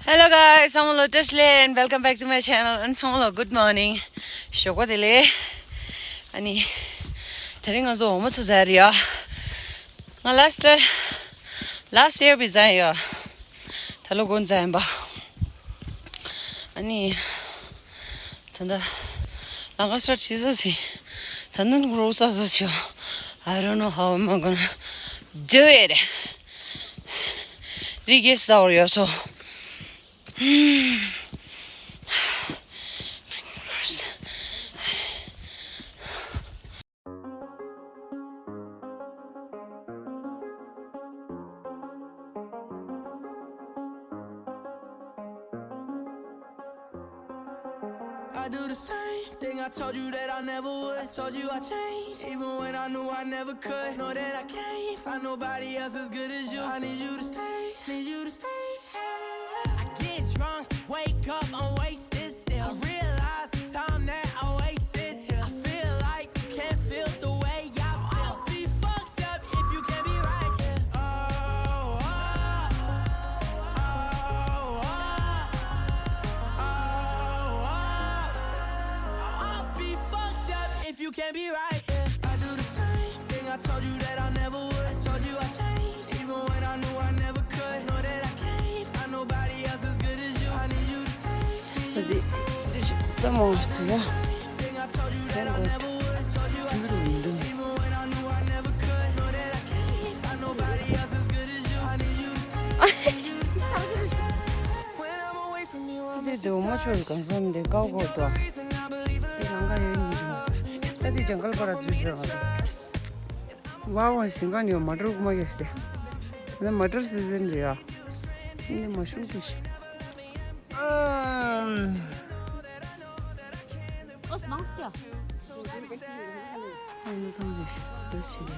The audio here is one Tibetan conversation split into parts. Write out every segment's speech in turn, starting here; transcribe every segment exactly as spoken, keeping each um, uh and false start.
Hello guys, ཚང་མ་ལ་བཀྲ་ཤིས་བདེ་ལེགས། And welcome back to my channel. And ཚང་མ་ལ་good morning. ཞོགས་པ་བདེ་ལེགས། ཨ་ནི། དེ་རིང་ང་ཚོ་འོ་མ་འཚོ་ཟ་རེད་ཡ། ང་last last year བི་ཛ་ཡིན་ཡ། ད་ལོ་དགུན་ཙམ་ཡིན་པ། ཨ་ནི། ད་ལྟ་ལམ་ཁ་start བྱེད་ས་ཟིན། ད་ནི་འགྲོ་ས་ས་ཆོ། I don't know how am I gonna do it. རི་རྒྱལ་ས་འོར་ཡོད་སོ། I do the same thing I told you that I never would. I told you I changed, even when I knew I never could. Know that I can't find nobody else as good as you. I need you to stay, need you to stay. I get drunk, wake up, I'm wasted still. I realize the time that I wasted here. I feel like you can't feel the way I feel. I'll be fucked up if you can't be right here. Oh, oh, oh, oh, oh, oh. I'll be fucked up if you can't be right here. I do the same thing I told you that I never would. I told you I changed, even when I knew I never could. Know that I can't find nobody else as good as you. I need you to stay, need you to stay. ཙམ་མོ་ཟེར་ཡ། ཐེང་གོ་ད་ཅི་རུ་མི་འདུག་འདི་འདི་འོ་མ་ཆོས་གང་བསམ་འདི་ཀའོ་གོ་ཏོ། འདི་རང་ག་ཡོད་ཉིན་རུ། ད་འདི་ཇང་གལ་པ་ར་འཛུལ་འགྲོ་བ་རེད། ཝ་ཝ་ཞིང་ཁ་ནས་མ་འགྲོ་གི་མ་ཡོད་ཤི། ན་མ་ཊར་སི་ཛན་རེད་ཡ། འདི་མ་ཤུམ་ཀི་ཤི། ཨམ། ཨོ་མང་སྐྱ། ཨ་ནི་གང་རེད་ཤི་ཤི་ཡ།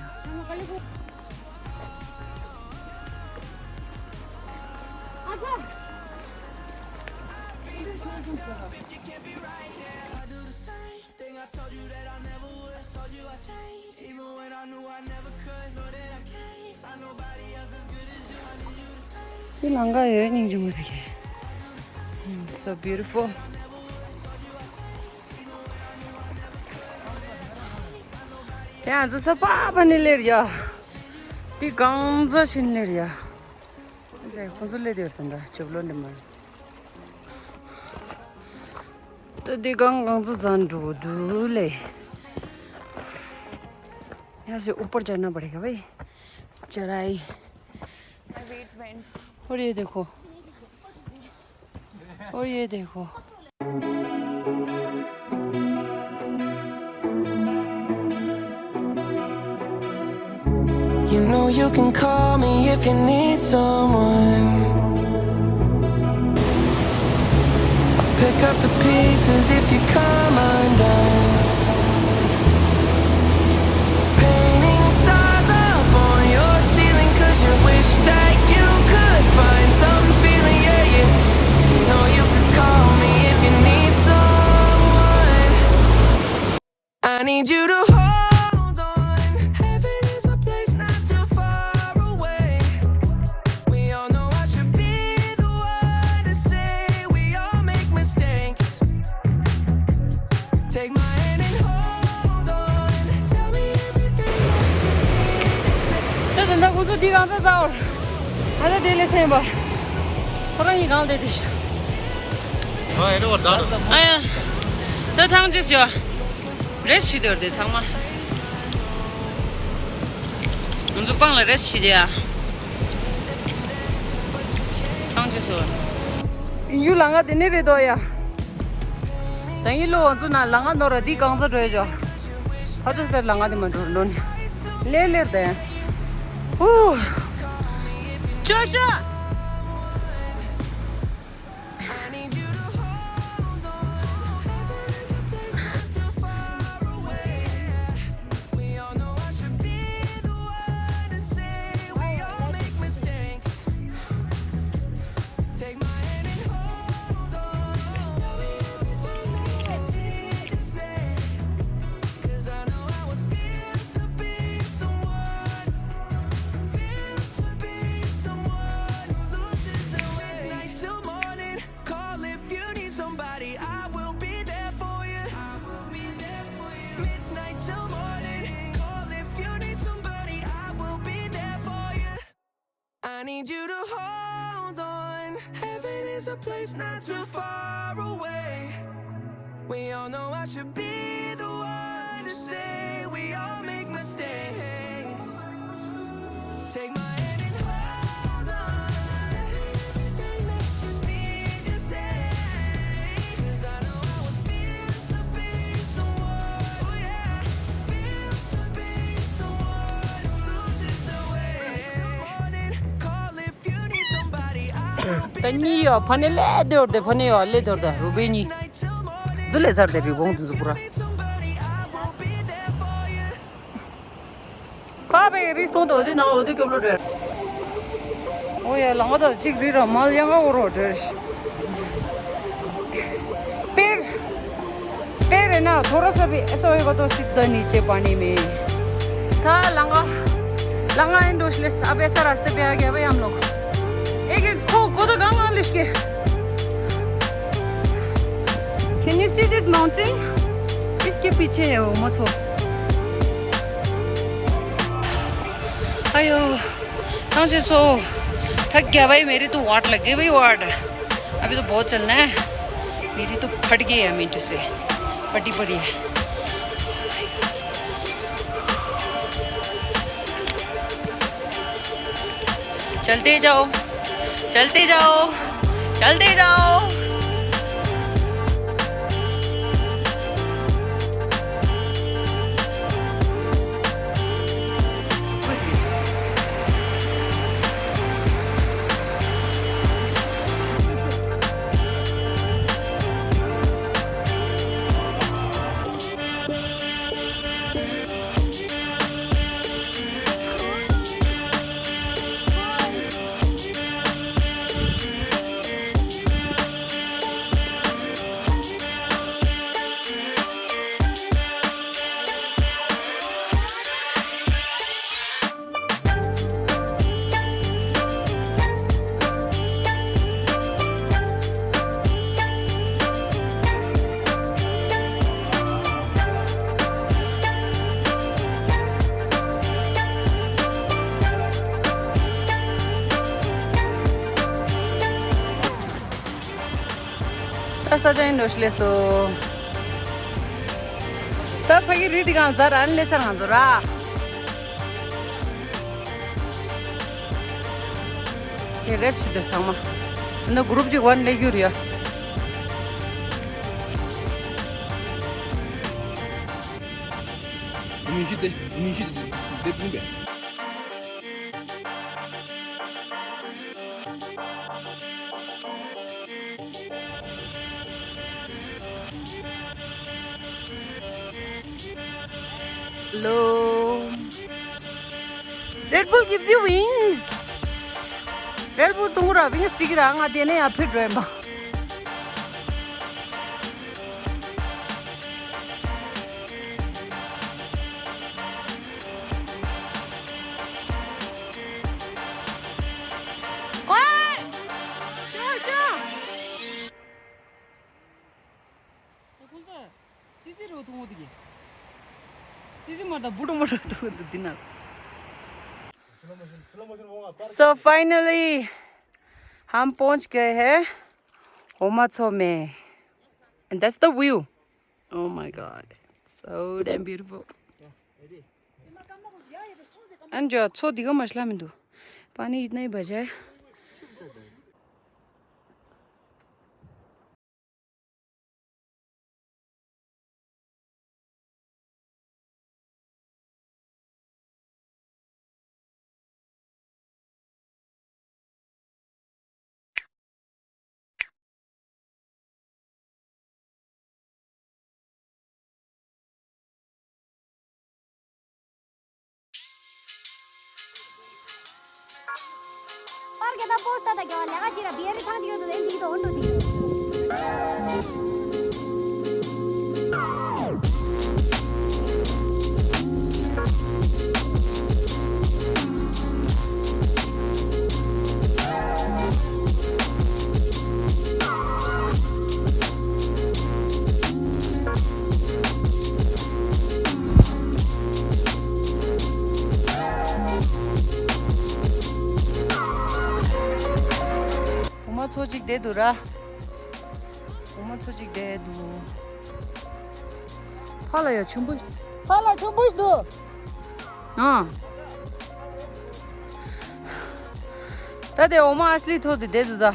ཨ་ཅག་དེ་ལང་ཀ་ཡོད་སྙིང་རྗེ་མོ་དེ་གས། So beautiful. དེ་ང་ཚོ་ས་ཕག་པ་ནས་སླེབས་ཡ། དེ་གང་ཚ་ཕྱིན་སླེབས་ཡ། དེ་ཁོ་ཚོ་སླེབས་དེར་ད་ལྟ་ཇབ་ལོ་འདི་མ། तो दिगंग गंगजो जान डूडूले। यहाँ से ऊपर जाना पड़ेगा भाई। चढ़ाई। और ये देखो, और ये देखो। You know you can call me if you need someone. I'll pick up the pieces if you come undone. Painting stars up on your ceiling 'cause you wish that you could find some feeling, yeah, yeah. You know you could call me if you need someone. I need you to hold on. Heaven is a place not too far away. We all know I should be the one to say we all make mistakes. Take my hand and hold on. Tell me everything that you need to say. ད་ད་ད་ཁོ་ཚོ་འདི་གང་ཚ་ཚ་བར། ད་ད་དེ་ལས་སེམས་པ། ཁོ་རང་ཡིན་གང་དེ་དེ་ཤ། ཨ་ཡ། ད་ཐང་ཅི་ཤོ། རེས་ཤི་དོར་དེ་ཚང་མ། ང་ཚོ་སྤང་ལ་རེས་ཤི་དེ་ཡ། ཐང་ཅི་ཤོ། ཡུ་ལང་ང་དེ་ནི་རེད་དོ་ཡ། ད་ཡིན་ལོ་ང་ཚོ་ན་ལང་ང་ནོར་ར་འདི་གང་ཚ་འགྲོ་ཡ་ཅོ། ཧ་ཅོ་ཤར་ལང་ང་དེ་མ་འགྲོ་ནོ་ནི། ལེ་ལེར་དེ། ཧུ། ཅོ་ཅོ། Need you to hold on. Heaven is a place not too far away. We all know I should be the one to say we all make mistakes. Take my hand and hold on. Tell me everything that you need to say. 'Cause I know how it feels to be someone. Oh yeah, feels to be someone who loses their way. Morning, call if you need somebody. I'll be ད་གཉིས་ཡོད། ཕ་ནི་ལས་སྡོད་དེ། ཕ་ནི་ཡོད་ལས་སྡོད་དེ། རུ་བེ་གཉིས་འཛུལ་ལས་ཚར་དེ། རི་བོང་དེ་ཚོ་པུ་ར། ཕ་བའི་རི་སོང་དུ་འོ་དེ་ནང་འོ་དེ་སྐྱོབ་ལོ་རེད། ཨོ་ཡ། ལང་ཀ་ད་ཅིག་རི་ར་མ་ཡང་ཨོ་རོ་རེད། པེར། པེར་है ना, थोड़ा सा भी ऐसा होएगा तो सीधा नीचे पानी में। था लंगा, लंगा एंड उछले अब ऐसा रास्ते पे आ गया भाई हम लोग। एक एक को को तो गांव लिश के। Can you see this mountain? इसके पीछे है वो मत हो। आयो। ཐང་ཆེ་སོ། ཐག་རྒྱབ་པའི་མེ་རི་ཏུ་ཝར་ལ་གེ་བའི་ཝར། अभी तो बहुत चलना है। मेरी तो फट गई है मिनट से। फटी पड़ी है। चलते जाओ, चलते जाओ, चलते जाओ। ད་ས་ཆ་ཡིན་འགྲོ་ཤི་ལེ་སོ། ད་ཕ་གི་རི་དི་གང་ཛ་ར་ཨན་ལེ་སར་ང་ཚོ་ར། དེ་རེད་ཤི་དེ་ཚང་མ། ཨ་ནི་གུ་རུབ་ཅིག་ཝན་ལེ་གུ་རི་ཡ། ཉི་ཤུ་དེ་ཉི་ཤུ་དེ་དེ་པུང་པས། Hello. Red Bull gives you wings. Red Bull ཏུང་ར་wings ཅིག་ར་ང་དེ་ནས་ཡར་ཕེབས་འགྲོ་ཡིན་པ། ཁོང་ཚོ་ཙི་ཙི་རོ་ཐུང་བོ་དེ་གི། ཙི་ཙི་མ་ད་བུ་ཏོ་མ་རོ་ཐུང་བོ་དེ་འདི་ན། So finally, हम पहुंच गए हैं ओमाचो में। And that's the view. Oh my God. So damn beautiful. ཨན་ཇོ་ཚོ་འདི་ག་མ་ཤ་ལ་མི་འདུག་པ་ནི་ཡིད་ནའི་བ་ཇ། པར་གྱི་ད་པོ་སྟ་ད་གྱ་བ་ལ་ག་ཞིག་ར་བི་ཨར་ཐང་དེ་གྱོད་དུ་ལེན་དེ་གྱོད་འོན་འགྲོ་དེ། ཚོ་གཅིག་བསྡད་འདུག་ར། འོ་མ་ཚོ་གཅིག་བསྡད་འདུག་ཕ་ལ་ཡ་ཆུན་པོ། ཕ་ལ་ཆུན་པོ་ཞིག་འདུག་ཨ། ད་དེ་འོ་མ་ཨ་སི་ལི་ཐོག་ཏུ་བསྡད་འདུག་ད།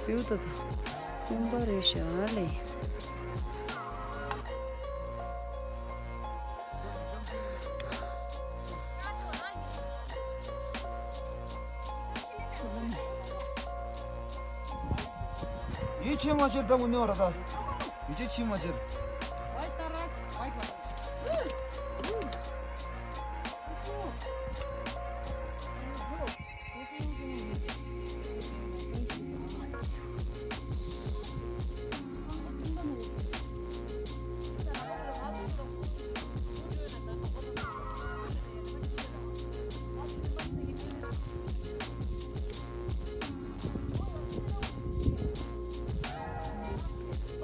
བེའུ་ད་ད། རྔོན་པ་རེད་ཤག་ལེ། ཡིད་ཆེས་མ་བྱེད་ད་མོ་ཉོ་ར་ད། ཡིད་ཆེས་མ་བྱེད།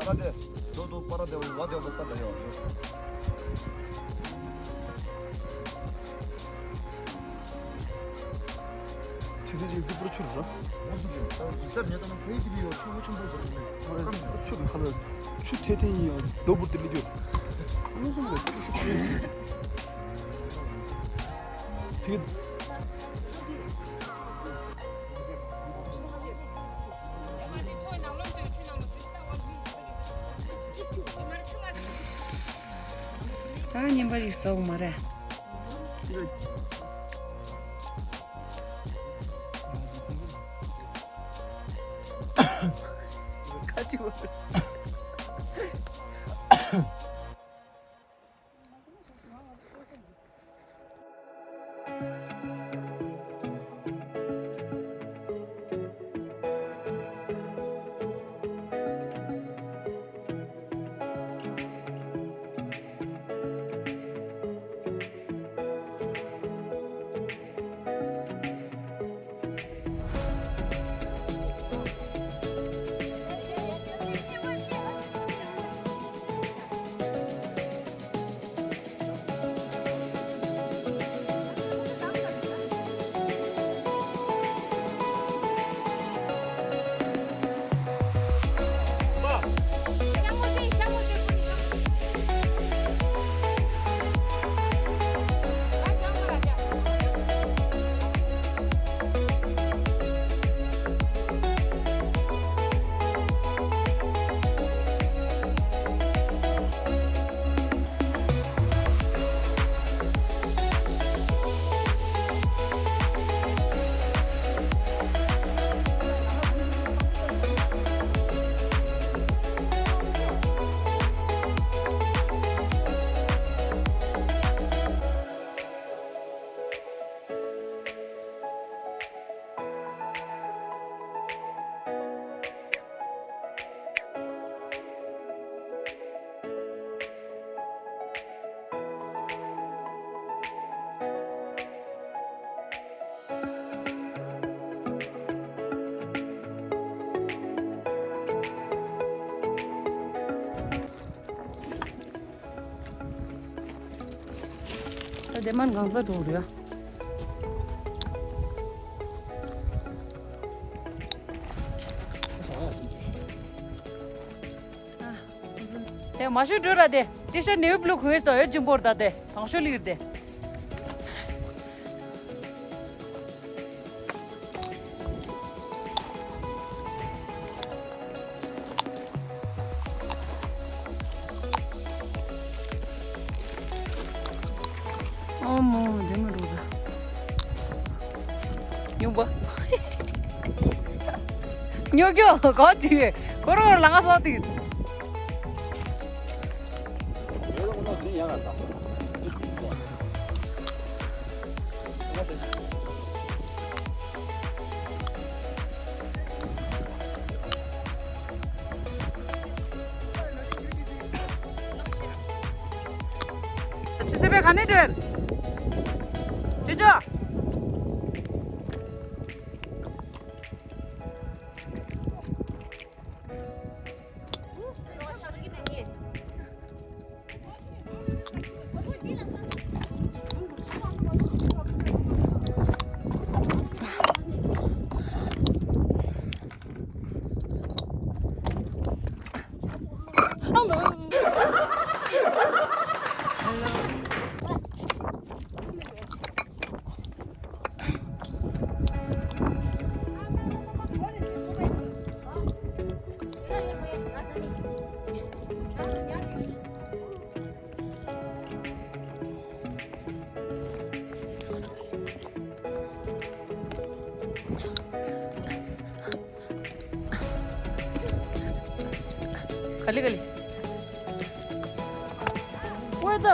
པ་ར་དེ། དོ་དོ་པ་ར་དེ་བ་དེ་བ་ད་ད་ཡོ། ཆེ་ཆེ་ཆེ་ཏི་པུར་ཆུར་ར། འོ་དེ་ཡོ། ད་ཡིག་གཟར་ཉེ་ད་ན་ཕེ་ཏི་བི་ཡོ་ཆུ་བོ་ཆུ་བོ་ཟེར་ནས། ཆུ་ཁ་ལ་ཆུ་ཐེ་ཐེ་ཡིན་ཡང་རྡོ་བུར་དེ་ལི་རྒྱུ། ཨ་ནི་ཆུ་ལ་ཆུ་ཤུགས་ཆེ། ཐིག་ད་ཉིན་པ་ཞིག་བཟོ་གི་མ་རེད། ཁ་ཅིག་ད་དེ་མར་གང་ས་འགྲོ་རེད། དེ་མ་ཞུ་འགྲོ་ར་དེ། ཏི་ཤ་ནེའུ་བླུག་ཁུངས་སོ་ཡོད་ཅིང་པོར་ད་དེ་དང་ཤོ་ལིར་དེ། ཨོ་མོ་འདི་མ་འགྲོ་ད། ཉུང་པ། ཉོ་ཀྱོ་གོ་དུས་ཁོ་རང་ལ་ང་སོགས་དུས། ཆུ་ཚོད་པས་ག་ནས་སྒྲོལ། ཅོ་ཅོ། ག་ལེ་ག་ལེ། ཝེ་ད།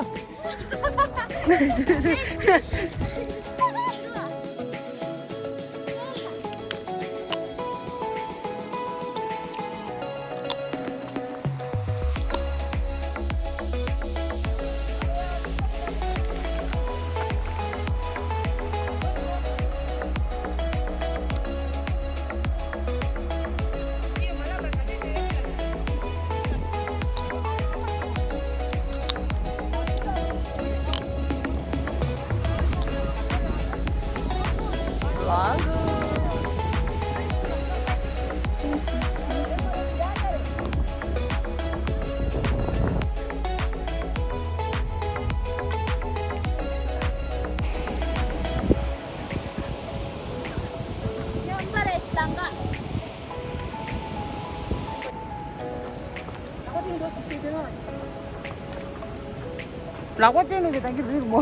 ལག་པ་སྟོན་ནས་ཀྱི་ད་གི་རིག་མོ།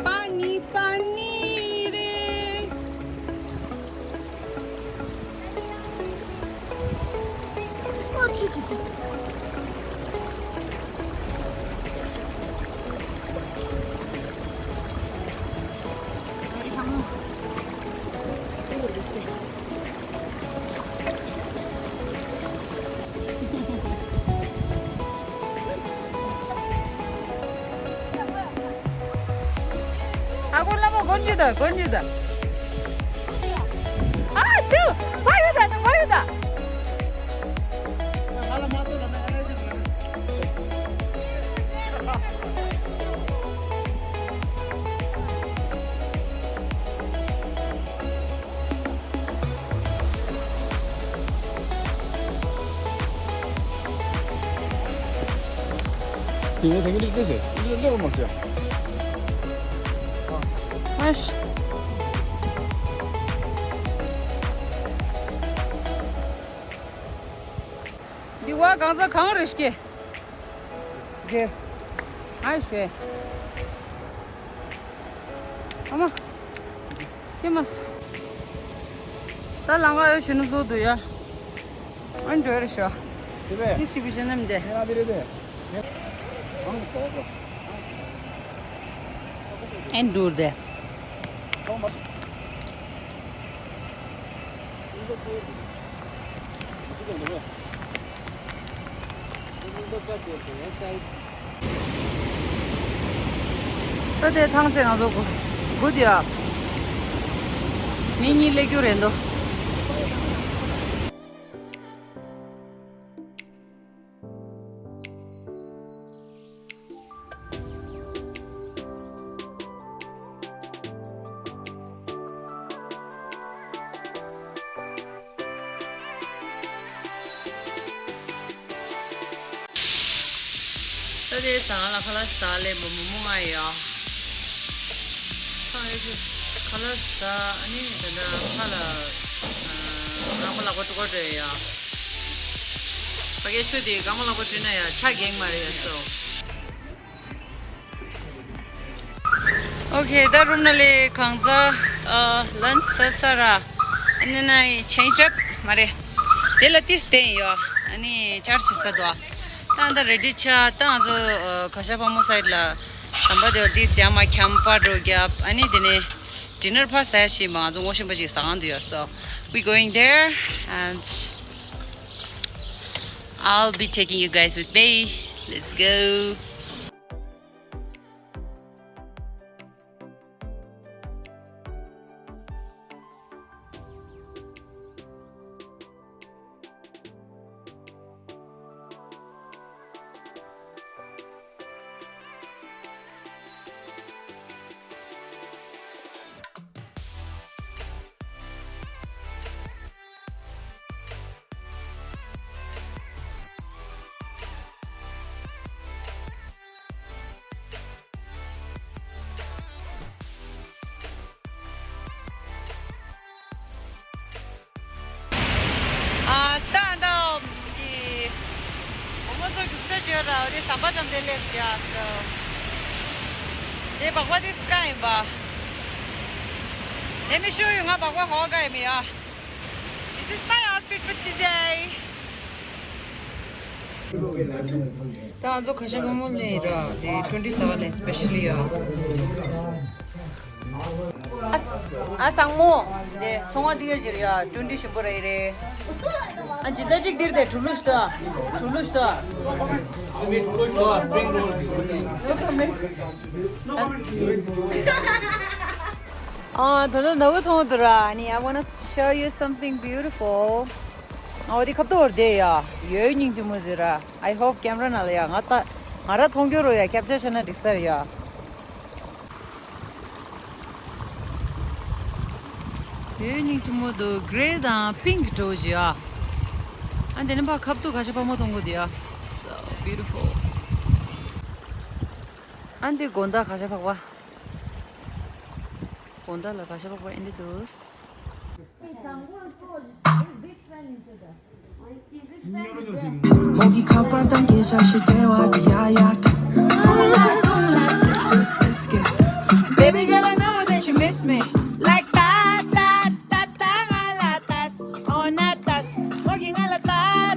པ་ནི་པ་ནི་རེད། ཨོ་ཆུ་ཆུ་ཆུ། ཨ་ཁུ་བླ་མ་དགོན་རྒྱུ་དང་དགོན་རྒྱུ་དང་། ཨ་ཅུ། ཕ་ཡུ་དང་ཕ་ཡུ་དང་། དེ་ནས་དེང་གི་ལིག་ཏེ་ཟེར། ལེ་ལེ་མ་ཟེར། ཨ་ཤ། འདི་བ་གང་ཚ་གང་རེ་སྐྱེ། དེ། ཨ་ཤེ། ཨ་མ། ཁྱེད་མ་སོང་། ད་ལང་ག་ཡོད་ཤི་ནུ་བཟོ་འདུག་ཡ། ཨན་འགྲོ་རེ་ཤོ། ཅི་བས། ཏི་ཤི་བི་ཤི་ནམ་དེ། ངས་ང་འདི་རེད་དེ། ཨན་འགྲོ་དེ། ད་དེ་ཐང་ཆེན་ང་ཚོ་དགུ་དགུ་དེ་ཨ། མི་གཉིས་སླེབས་རྒྱུ་རེད་འདུག་ད་དེ་ཟ་ང་ལ་ཁ་ལག་ཟ་ལེ་མོ་མོ་མོ་ང་ཡ། ཁ་ལག་ཟ་ཨ་ནི་ད་ད་ཁ་ལ་རང་པ་ལག་པ་ཏུ་གོ་འདྲ་ཡ། ཕ་གི་ཆུ་དེ་གང་མ་ལག་པ་བྲིས་ན་ཡ་ཆ་གེང་མ་རེད་ཡ་སོ། ཨོ་ཁེ། ད་རུམ་ནང་ལ་གང་ཟག་ཨ་ལན་ས་ས་ར། ཨ་ནི་ན་ཆེན་ཤབ་མ་རེད། དེ་ལ་ཏིས་བསྟན་ཡོད། ཨ་ནི་ཅར་ཞིག་ས་དོ། ད་ད་རེ་ཌི་ཆ་ད་ང་ཚོ་ཨ་ག་ཤ་ཕ་མོ་སའིཌ་ལ་ཟམ་པ་དེ་བ་ཏིས་ཡ་མ་ཁྱམ་པ་འགྲོ་རྒྱབ། ཨ་ནི་དེ་ནས་ཌི་ནར་ཕ་ཟ་ཡ་ཞིག་མ་ང་ཚོ་ངོ་ཤེས་པ་ཞིག་ཟ་ཁང་དུ་ཡོད། So we going there and I'll be taking you guys with me. Let's go. ཨ་སྟན་དང་གི་འོ་མ་ཚོ་རྒྱུག་ས་བརྗོད་ར་འོ་དེ་ཟམ་པ་ཙམ་དེ་ལས་ཡ་སོ། དེ་སྦག་སྦག་དེ་སི་ཀ་ཡིན་པ། Let me show you. ང་སྦག་སྦག་ཧོ་ག་ཡིན་མི་ཡ། This is my outfit for today. ད་ང་ཚོ་ཁ་ཤ་ཕོ་མོ་ལེན་ར་དེ་ཊུན་ཊི་ཟ་བ་ལེན་སི་པེ་ཤལ་ལི་ཡ། ཨ་ཨ་སང་མོ། དེ་ཚོང་བ་འདི་ག་ཅིག་རེད་ཡ། ཊུན་ཊི་ཞིམ་པོ་རེད་རེད། ཨ་ཇི་ལྟ་ཅིག་འདིར་དེ་གྲུ་ལུ་ཤི་ཏོ། གྲུ་ལུ་ཤི་ཏོ། ཨ་ད་ནི་ནག་པོ་མཐོང་འདུག་ར། ནི། I wanna show you something beautiful. ཨ་འོ་དེ་ཁབ་ཏོ་བར་དེ་ཡ། ཡོད་སྙིང་རྗེ་མོ་ཟེར་ར། I hope camera ནང་ལ་ཡ་ང་ད་ང་ར་མཐོང་རྒྱུ་རོ་ཡ། ཁེབ་ཆ་ཆ་ན་འགྲིག་ས་རེད་ཡ། ཡོད་སྙིང་རྗེ་མོ་འདུག་གྷི་རེ་དང་པིང་ཀི་འདྲ་བོ་ཞིག་ཡ། ཨ་འདི་ནི་ཕ་ཁབ་ཏོ་ཁ་ཤ་ཕོ་མོ་མཐོང་གི་འདུག་ཡ། So beautiful. ཨ་འདི་དགོང་དག་ཁ་ཤ་ཕག་པ། དགོང་དག་ལ་ཁ་ཤ་ཕག་པ་ཨེ་འདྲ་འདུག Mogi kapar dan gecha shitewa ya ya. Baby girl, I know that you miss me. Like that, that, that, that, malatas, onatas, mogi ngalatas.